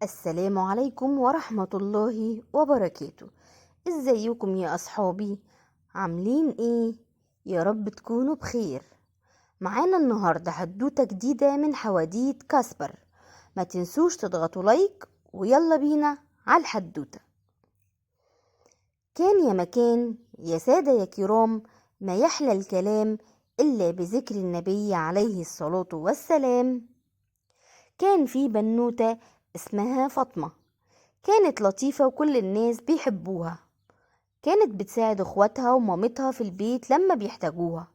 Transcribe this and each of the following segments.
السلام عليكم ورحمة الله وبركاته. ازيكم يا اصحابي؟ عاملين ايه؟ يا رب تكونوا بخير. معانا النهاردة حدوتة جديدة من حواديت كاسبر. ما تنسوش تضغطوا like ويلا بينا على الحدوتة. كان يا مكان يا سادة يا كرام، ما يحلى الكلام إلا بذكر النبي عليه الصلاة والسلام. كان في بنوتة اسمها فاطمة، كانت لطيفة وكل الناس بيحبوها. كانت بتساعد اخواتها ومامتها في البيت لما بيحتاجوها.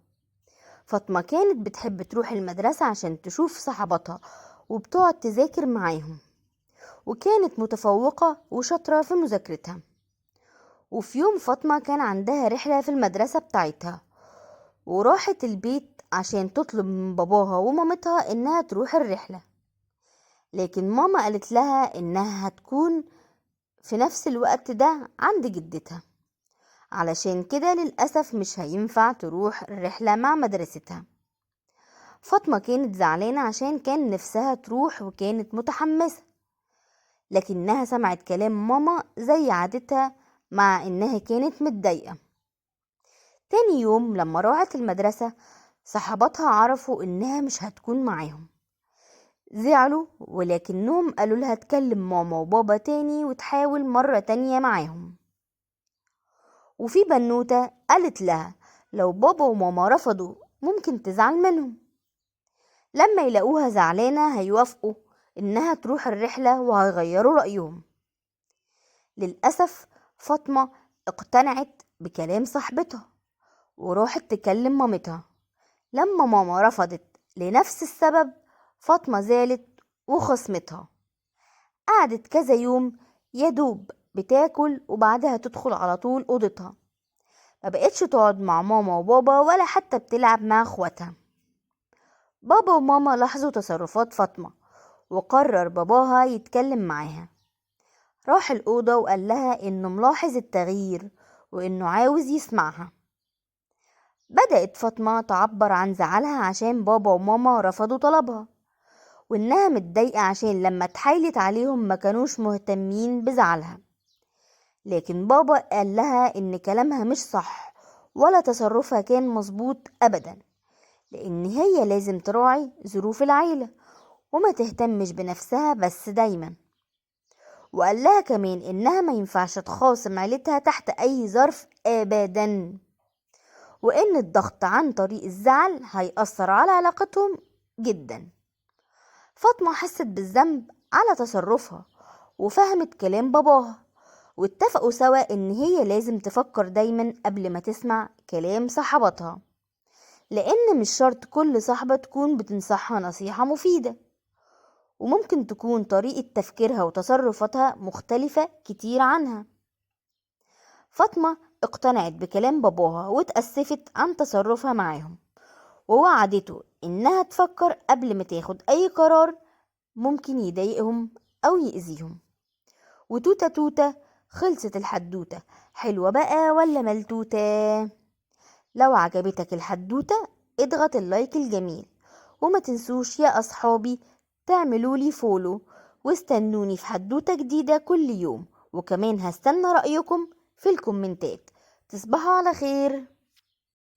فاطمة كانت بتحب تروح المدرسة عشان تشوف صحباتها وبتقعد تذاكر معاهم، وكانت متفوقة وشاطرة في مذاكرتها. وفي يوم فاطمة كان عندها رحلة في المدرسة بتاعتها، وراحت البيت عشان تطلب من باباها ومامتها انها تروح الرحلة، لكن ماما قالت لها انها هتكون في نفس الوقت ده عند جدتها، علشان كده للأسف مش هينفع تروح الرحلة مع مدرستها. فاطمة كانت زعلانة عشان كان نفسها تروح وكانت متحمسة، لكنها سمعت كلام ماما زي عادتها مع انها كانت متضايقة. تاني يوم لما راحت المدرسة صحباتها عرفوا انها مش هتكون معاهم، زعلوا ولكنهم قالوا لها تكلم ماما وبابا تاني وتحاول مرة تانية معاهم. وفي بنوتة قالت لها لو بابا وماما رفضوا ممكن تزعل منهم، لما يلاقوها زعلانة هيوافقوا انها تروح الرحلة وهيغيروا رأيهم. للأسف فاطمة اقتنعت بكلام صاحبتها وراحت تكلم مامتها. لما ماما رفضت لنفس السبب فاطمة زعلت وخصمتها. قعدت كذا يوم يدوب بتاكل وبعدها تدخل على طول اوضتها، ما بقتش تقعد مع ماما وبابا ولا حتى بتلعب مع اخواتها. بابا وماما لاحظوا تصرفات فاطمة وقرر باباها يتكلم معاها. راح الأوضة وقال لها إنه ملاحظ التغيير وإنه عاوز يسمعها. بدأت فاطمة تعبر عن زعلها عشان بابا وماما رفضوا طلبها، وإنها متضايقة عشان لما اتحايلت عليهم ما كانوش مهتمين بزعلها. لكن بابا قال لها إن كلامها مش صح ولا تصرفها كان مظبوط أبدا، لأن هي لازم تراعي ظروف العيلة وما تهتمش بنفسها بس دايما. وقال لها كمان إنها ما ينفعش تخاصم عيلتها تحت أي ظرف أبدا، وإن الضغط عن طريق الزعل هيأثر على علاقتهم جدا. فاطمة حست بالذنب على تصرفها وفهمت كلام باباها، واتفقوا سوا إن هي لازم تفكر دايما قبل ما تسمع كلام صاحبتها، لأن مش شرط كل صاحبة تكون بتنصحها نصيحة مفيدة، وممكن تكون طريقة تفكيرها وتصرفاتها مختلفة كتير عنها. فاطمة اقتنعت بكلام باباها واتأسفت عن تصرفها معاهم، ووعدته إنها تفكر قبل ما تاخد أي قرار ممكن يضايقهم أو يأذيهم. وتوتة توتة خلصت الحدوتة. حلوة بقى ولا ملتوتة؟ لو عجبتك الحدوتة اضغط ال like الجميل، وما تنسوش يا أصحابي تعملوا لي follow، واستنوني في حدوتة جديدة كل يوم، وكمان هستنى رأيكم في الكومنتات. تصبحوا على خير.